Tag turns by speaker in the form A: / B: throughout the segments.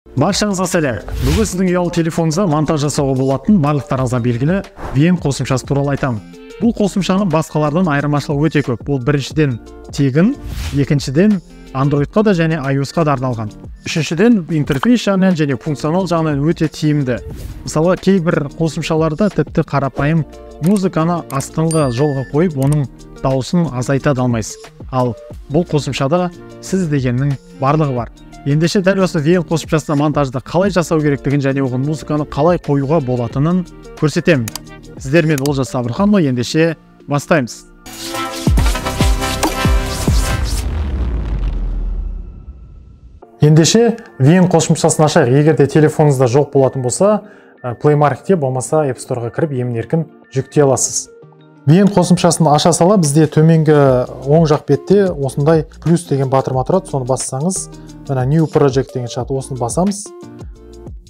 A: Баршаңызға сәлем. Бүгін сіздің ұялы телефоныңызда монтаж жасауға болатын барлықтарыңызға белгілі VN қосымшасы туралы айтамын. Бұл қосымшаның басқалардан айырмашылығы өте көп. Бұл біріншіден тегін, екіншіден Android-қа да және iOS-қа да арналған. Үшіншіден интерфейс жағынан және функционал жағынан өте тиімді. Мысалы, кейбір қосымшаларда тіпті қарапайым музыканы астыңғы жолға қойып, оның дауысын азайта да алмайсыз. Ал бұл қосымшада сіз дегеннің барлығы бар. Ендеше дәл осы VN қосымшасына монтажды қалай жасау керектігін және оған музыканы қалай қоюға болатынын көрсетемін. Сіздермен Олжас Сабырханұлы, ендеше бастаймыз. Ендеше VN қосымшасын ашайық. Егер де телефоныңызда жоқ болатын болса, Play Market'те болмаса App Store'ға кіріп емін-еркін жүктей аласыз. VN қосымшасын аша сала бізде төменгі оң жақ бетте осындай плюс деген батырма тұрады. Соны бассаңыз, мына New Project деген шығады, осыны басамыз.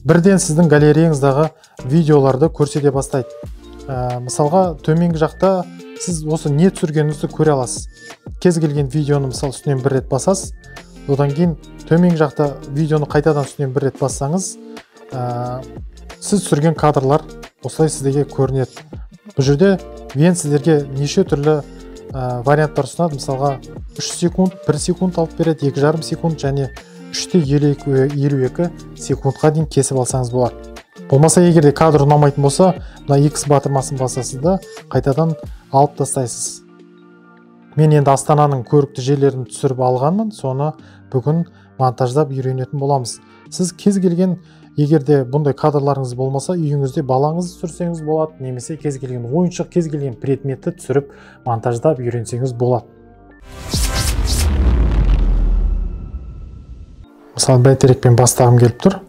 A: Бірден сіздің галереяңыздағы видеоларды көрсете бастайды. Мысалға, төменгі жақта сіз осы не түсіргеніңізді көре аласыз. Кез келген видеоны мысалы үстінен бір рет басасыз. Одан кейін төменгі жақта видеоны қайтадан үстінен бір рет бассаңыз, сіз түсірген кадрлар осылай сіздерге көрінеді. Бұл жерде VN сіздерге неше түрлі варианттар ұсынады. Мысалға 3 секунд, 1 секунд алып береді, 2,5 секунд және 3,52 секундқа дейін кесіп алсаңыз болады. Болмаса, егер де кадр ұнамайтын болса, мына X батырмасын басасыз да қайтадан алып тастайсыз. Мен енді Астананың көрікті жерлерін түсіріп алғанмын, соны бүгін монтаждап үйренетін боламыз. Сіз кез келген, егер де бұндай кадрларыңыз болмаса, үйіңізде балаңызды түсірсеңіз болады, немесе кез келген ойыншық, кез келген предметті түсіріп монтаждап үйренсеңіз болады. Мысалы, бәйтерекпен бастағым келіп тұр.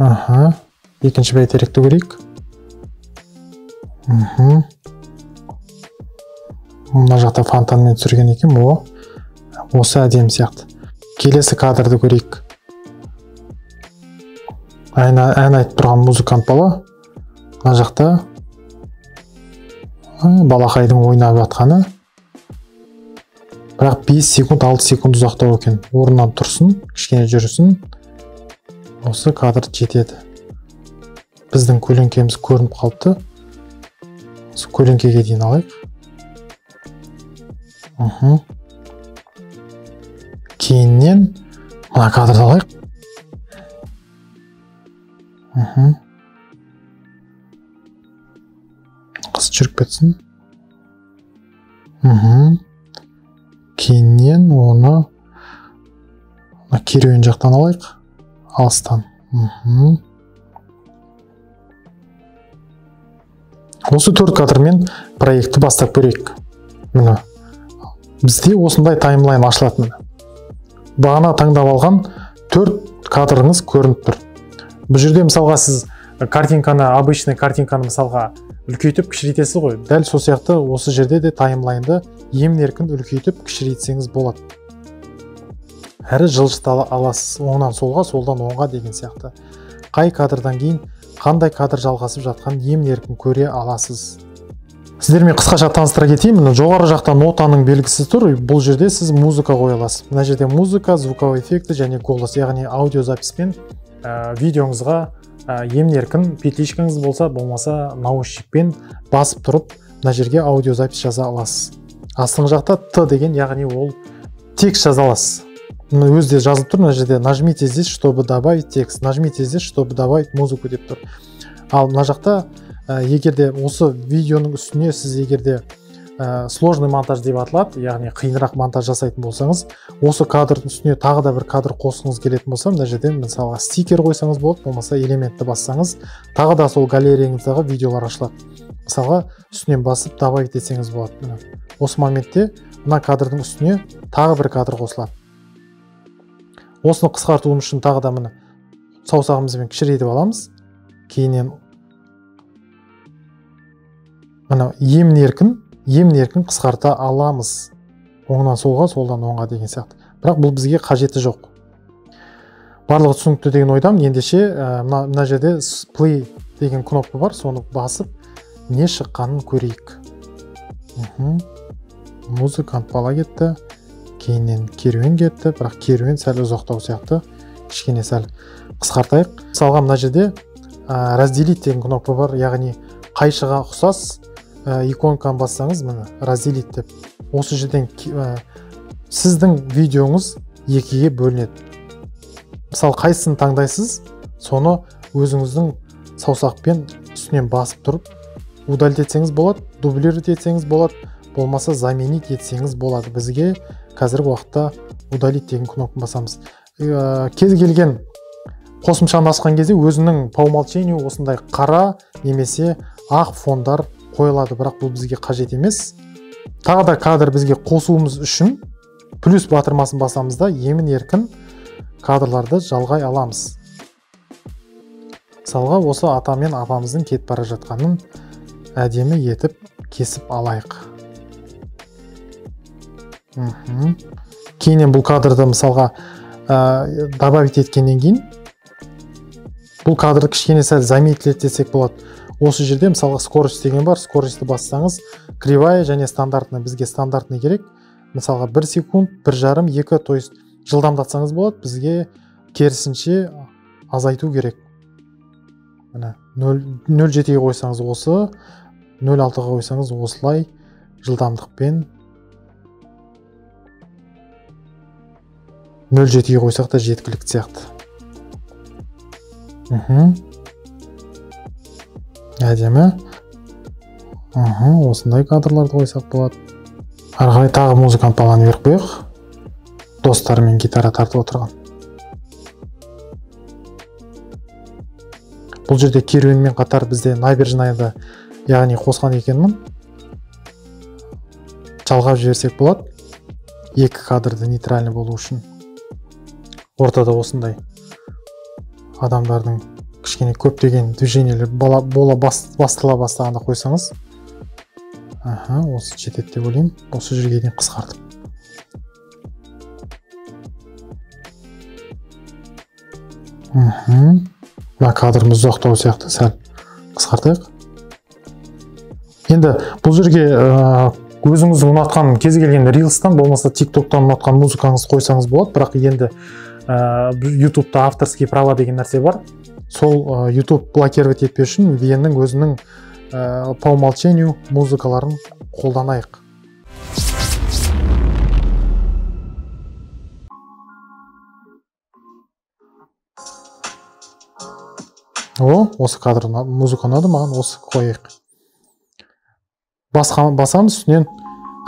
A: Аха, екінші бәйтеректі көрейік. Мына жақта фонтанмен түсірген екен, о, осы әдемі сияқты. Келесі кадрды көрейік. Ән айтып тұрған музыкант бала. Мына жақта балақайдың ойнап жатқаны. Бірақ 5 секунд, 6 секунд ұзақтау екен. Орнынан тұрсын, кішкене жүрсін. Осы кадр жетеді. Біздің көлеңкеміз көрініп қалыпты. Осы көлеңкеге дейін алайық. Кейіннен мына кадрды алайық. Қыз жүріп кетсін. Кейіннен оны мына керуен жақтан алайық. Алыстан. Осы 4 кадрмен проектті бастап көрейік. Міне. Бізде осындай таймлайн ашылады. Міне. Бағана таңдап алған 4 кадрыңыз көрініп тұр. Бұл жерде мысалға сіз картинканы, обычный картинканы мысалға үлкейтіп кішірейтесіз ғой. Дәл сол сияқты осы жерде де таймлайнды емін-еркін үлкейтіп кішірейтсеңіз болады. Әрі жылжыта аласыз, оңнан солға, солдан оңға деген сияқты. Қай кадрдан кейін қандай кадр жалғасып жатқан емін-еркін көре аласыз. Сіздермен қысқаша таныстыра кетейін. Міне, жоғары жақта нотаның белгісі тұр. Бұл жерде сіз музыка қоя аласыз. Мына жерде музыка, звуковой эффекті және голос, яғни аудиозаписпен видеоңызға емін-еркін петличкаңыз болса, болмаса наушникпен басып тұрып мына жерге аудиозапись жаза аласыз. Астыңғы жақта Т деген, яғни ол текст жаза аласыз. Мына өзі де жазылып тұр, мына жерде нажмите здесь, чтобы добавить текст, нажмите здесь, чтобы добавить музыку деп тұр. Ал мына жақта егер де осы видеоның үстіне сіз егер де сложный монтаж деп аталады, яғни қиынырақ монтаж жасайтын болсаңыз, осы кадрдың үстіне тағы да бір кадр қосқыңыз келетін болса, мына жерден мысалға стикер қойсаңыз болады, болмаса элементті бассаңыз, тағы да сол галереяңыздағы видеолар ашылады. Мысалға үстінен басып добавить етсеңіз болады. Міне, осы моментте мына кадрдың үстіне тағы бір кадр қосылады. Осыны қысқарту үшін тағы да міне саусағымызбен кішірейтіп аламыз. Кейіннен мына емін-еркін қысқарта аламыз. Оңнан солға, солдан оңға деген сияқты. Бірақ бұл бізге қажеті жоқ. Барлығы түсінікті деген ойдамын. Ендеше мына жерде play деген кнопка бар, соны басып не шыққанын көрейік. Музыкант бала кетті. Кейіннен керуен кетті, бірақ керуен сәл ұзақтау сияқты. Кішкене сәл қысқартайық. Мысалға мына жерде разделить деген кнопка бар, яғни қайшыға ұқсас иконканы бассаңыз, міне разделить деп. Осы жерден сіздің видеоңыз екіге бөлінеді. Мысалы, қайсысын таңдайсыз, соны өзіңіздің саусақпен үстінен басып тұрып удалить етсеңіз болады, дублировать етсеңіз болады, болмаса заменить етсеңіз болады. Бізге қазіргі уақытта удалить деген кнопканы басамыз. Кез келген қосымшаны ашқан кезде өзінің по умолчанию осындай қара немесе ақ фондар қойылады, бірақ бұл бізге қажет емес. Тағы да кадр бізге қосуымыз үшін плюс батырмасын басамыз да емін еркін кадрларды жалғай аламыз. Мысалға, осы ата мен апамыздың кетіп бара жатқанын әдемі етіп кесіп алайық. Кейіннен бұл кадрды мысалға добавить еткеннен кейін бұл кадрды кішкене сәл замедлить етсек болады. Осы жерде мысалға скорость деген бар, скоростьті бассаңыз кривая және стандартный, бізге стандартный керек. Мысалға 1 секунд, 1,5, 2, то есть жылдамдатсаңыз болады, бізге керісінше азайту керек. Міне 0,7-ге қойсаңыз осы, 0,6-ға қойсаңыз осылай жылдамдықпен 0,7-ге қойсақ та жеткілікті сияқты. Әдемі. Осындай кадрларды қойсақ болады. Ары қарай тағы музыкант баланы беріп қояйық. Достарымен гитара тартып отырған. Бұл жерде керуенмен қатар бізде набережныйды, яғни қосқан екенмін. Жалғап жіберсек болады. Екі кадрды нейтральный болу үшін. Ортада осындай адамдардың кішкене көптеген движениелер бола бастала бастағанда қойсаңыз, осы жетеді деп ойлаймын. Осы жерге дейін қысқартып. Мына кадрымыз ұзақтау сияқты, сәл қысқартайық. Енді бұл жерге өзіңіз ұнатқан кез келген рилстан, болмаса тиктоктан ұнатқан музыкаңызды қойсаңыз болады. Бірақ енді ютубта авторский права деген нәрсе бар. Сол YouTube блокировать етпеу үшін VN-нің өзінің по умолчанию музыкаларын қолданайық. О, осы кадр музыка ұнады маған, осы қояйық. Басамыз, үстінен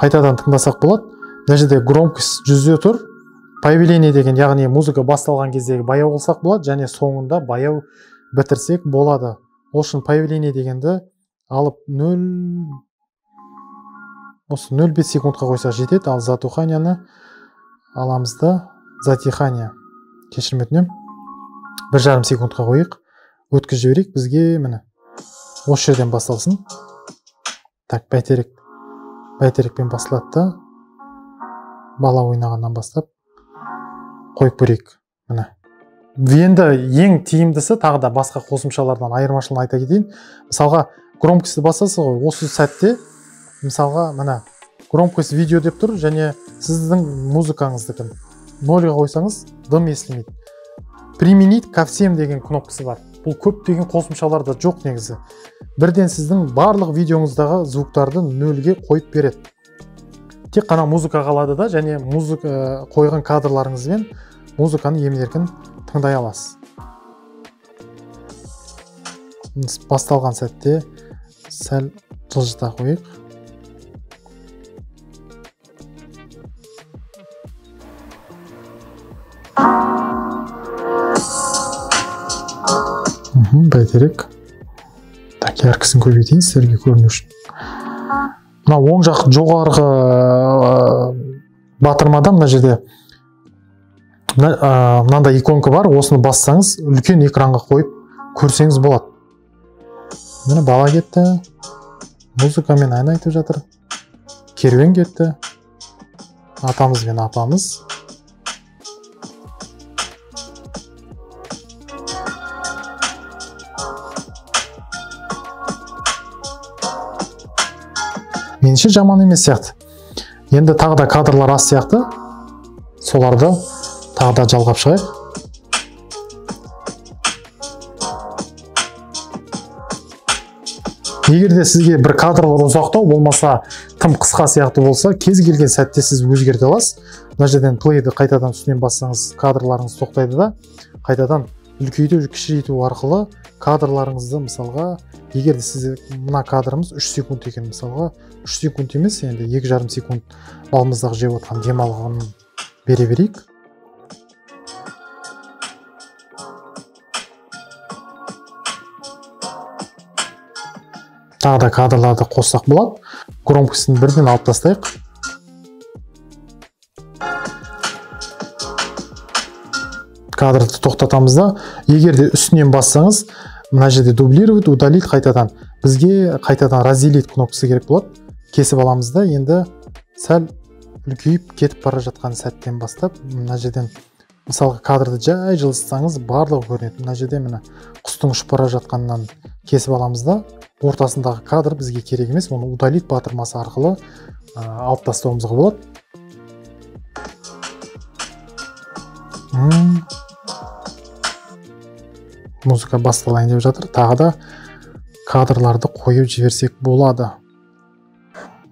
A: қайтадан тыңдасақ болады. Мына жерде громкость 100-де тұр. Появление деген, яғни музыка басталған кездегі баяу қылсақ болады, және соңында баяу бітірсек болады. Ол үшін появление дегенді алып 0,5 секундқа қойсақ жетеді. Ал затуханияны аламыз да, затихание, кешірім өтінемін, 1,5 секундқа қойық, өткізіп жіберейік. Бізге міне осы жерден басталсын. Так, бәйтерекпен басталады да, бала ойнағаннан бастап қойып көрейік. Міне. Енді ең тиімдісі, тағы да басқа қосымшалардан айырмашылығын айта кетейін. Мысалға, громкостьті басасыз ғой, осы сәтте мысалға міне громкость видео деп тұр, және сіздің музыкаңыздікін 0-ға қойсаңыз дым естілмейді. Применить ко всем деген кнопкасы бар. Бұл көптеген қосымшаларда жоқ негізі. Бірден сіздің барлық видеоңыздағы звуктарды 0-ге қойып береді. Тек қана музыка қалады да, және музыка қойған кадрларыңызбен музыканы емін-еркін тыңдай аласыз. Басталған сәтте сәл жылжыта қойық. Бәйтерек. Так, яркісін көбейтейін сіздерге көріну үшін. Мына оң жақ жоғарғы батырмада мына жерде мынандай иконка бар, осыны бассаңыз үлкен экранға қойып көрсеңіз болады. Міне бала кетті, музыкамен ән айтып жатыр, керуен кетті, атамыз бен апамыз. Меніңше жаман емес сияқты. Енді тағы да кадрлар аз сияқты. Соларды тағы да жалғап шығайық. Егер де сізге бір кадрлар ұзақтау болмаса тым қысқа сияқты болса, кез келген сәтте сіз өзгерте аласыз. Мына жерден плейді қайтадан үстінен бассаңыз кадрларыңыз тоқтайды да, қайтадан үлкейту, кішірейту арқылы кадрларыңызды, мысалға, егер де сізде мына кадрымыз 3 секунд екен, мысалға 3 секунд емес, енді 2,5 секунд балмұздақ жеп отқан демалғанын бере берейік. Тағы да кадрларды қоссақ болады. Громкостін бірден алып тастайық. Кадрды тоқтатамыз да, егер де үстінен бассаңыз, мына жерде дублировать, удалить қайтадан. Бізге қайтадан разделить кнопкасы керек болады. Кесіп аламыз да, енді сәл үлкейіп кетіп бара жатқан сәттен бастап, мына жерден мысалға кадрды жай жылжытсаңыз барлығы көрінеді. Мына жерде міне құстың ұшып бара жатқанынан кесіп аламыз да, ортасындағы кадр бізге керек емес, оны удалить батырмасы арқылы алып тастауымызға болады. Музыка басталайын деп жатыр. Тағы да кадрларды қойып жіберсек болады.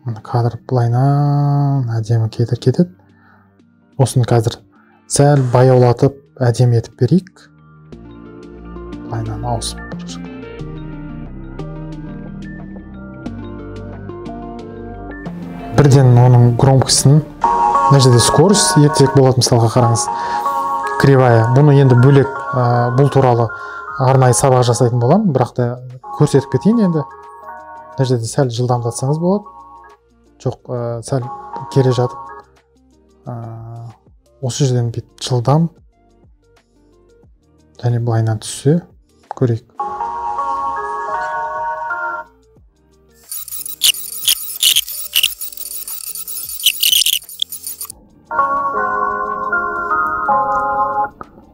A: Мына кадр былайынан әдемі кетеді. Осыны қазір сәл баяулатып әдемі етіп берейік. Былайынан ауысып. Бірден оның громкостін, мына жерде скорость ертек болады, мысалға қараңыз, кривая. Бұны енді бөлек, бұл туралы арнайы сабақ жасайтын боламын, бірақ та көрсетіп кетейін енді. Мына жерде сәл жылдамдатсаңыз болады. Жоқ, сәл келе жатып, осы жерден бүйтіп жылдам және былайынан түссе көрейік.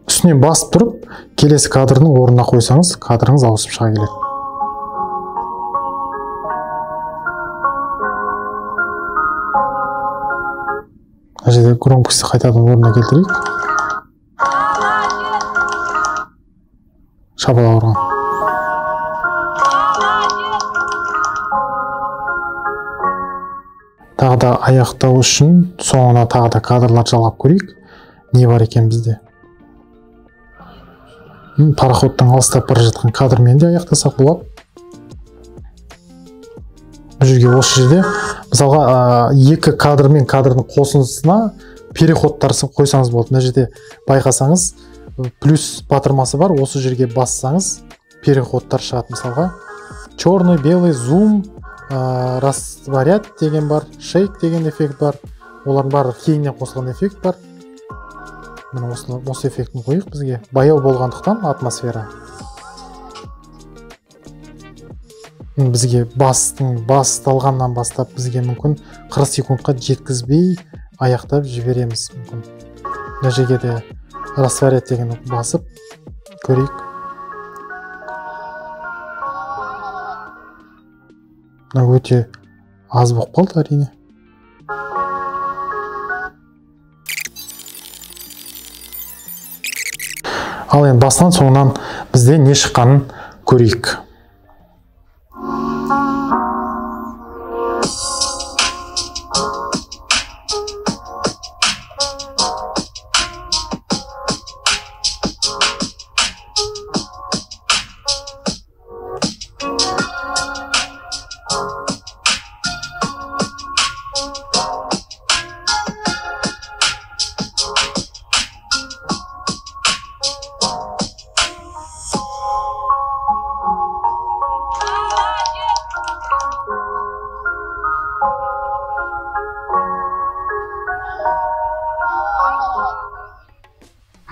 A: Үстінен басып тұрып, келесі кадрдың орнына қойсаңыз, кадрыңыз ауысып шыға келеді. Мына жерде громкості қайтадан орнына келтірейік. Шабала ұрған. Тағы да аяқтау үшін соңына тағы да кадрлар жалғап көрейік. Не бар екен бізде? Пароходтың алыстап бара жатқан кадрмен де аяқтасақ болады. Бұл жерге осы жерде мысалға екі кадр мен кадрдың қосындысына переходтар қойсаңыз болады. Мына жерде байқасаңыз плюс батырмасы бар, осы жерге бассаңыз переходтар шығады. Мысалға черный, белый, зум, растворять деген бар, шейк деген эффект бар. Олардың барлығы кейіннен қосылған эффект бар. Міне осы эффектін қойық бізге. Баяу болғандықтан атмосфера. Бізге басталғаннан бастап бізге мүмкін 40 секундқа жеткізбей аяқтап жібереміз мүмкін. Мына жерге де растворять деген басып көрейік. Мына өте аз болып қалды әрине. Ал енді бастан соңынан бізде не шыққанын көрейік.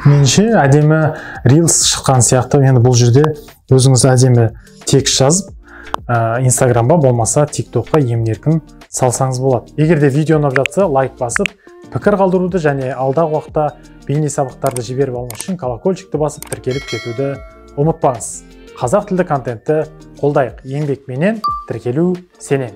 A: Меніңше әдемі рилс шыққан сияқты. Енді бұл жерде өзіңіз әдемі текст жазып, Инстаграмға болмаса TikTokқа емін-еркін салсаңыз болады. Егер де видео ұнап жатса, лайк басып, пікір қалдыруды және алдағы уақытта бейне сабақтарды жіберіп алмас үшін колокольчикті басып тіркеліп кетуді ұмытпаңыз. Қазақ тілді контентті қолдайық. Еңбекменен тіркелу сенен.